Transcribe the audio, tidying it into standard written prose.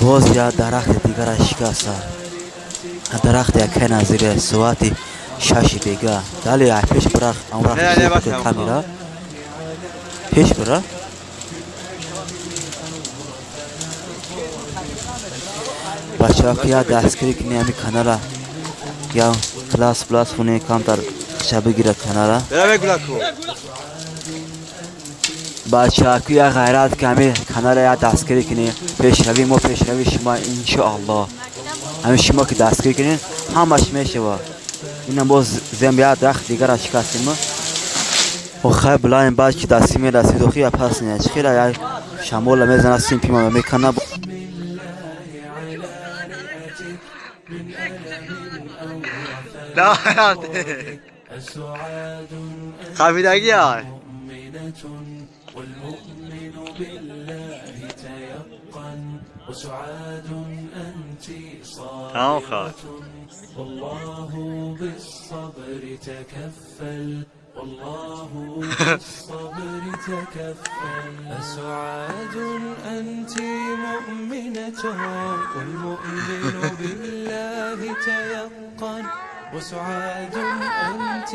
Боз як дарахти дигара шикаста. Дарахти якай назире соати 6 бега. Дали ай пеш бира, камера. Пеш бира. Бачаҳо ки як дастгирӣ кунӣ ҳами канала. Я класс плас хуни камтар хиша бигирад канала. Бачаҳо як ғайрат ки ҳами канала як дастгирӣ кунӣ. Пешравии мо пешравии шумо иншоаллоҳ. Ҳами шумо ки дастгирӣ кунед ҳамаш мешавад. Инам боз зем як дарахт дигара шикастем. Охай билаем баъд ки дастгирӣ мерасид охи я пас не. Хела як шамола мезана симпима мекана. خفیدگی های والمؤمن بالله تيقن وسعاد أنت صابرة والله بالصبر تكفل والله بالصبر تكفل سعاد أنت مؤمنة والمؤمن بالله تيقن وسعاد أنت.